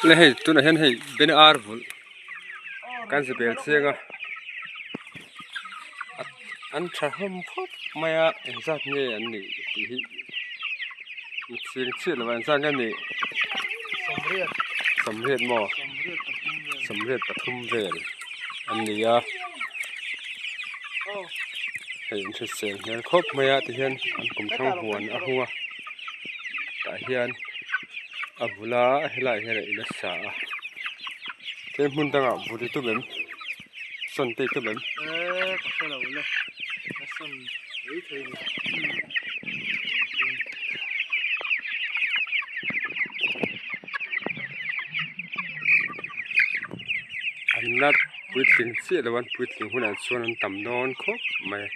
Le hei tunah hian hei ben ar vulh kan zep el chiang a an tha hlawm khawp mai a engzat nge an nih tih hi chiang chiah lo a engzat nge an nih sawmriat maw sawmriat pathum vel an ni a hei an hrisel hmel khawp mai a tihian an kum thlang huan a hung a tah hian a bula helaiah hian a in a sa a tlem hmun dangah bul i tum em sawn te i tum em. Eee ka hre lo le ka sawn mai thei ni. An la puitling chiah lo a an puitling hunah chuan an tam dawn khawp mai.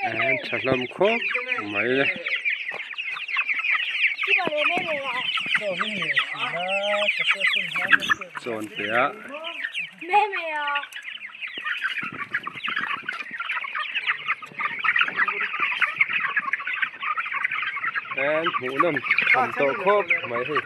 An tha hlawm khawp mai le. Chawn pe a. An hmuh nawm tham tawh khawp mai hei.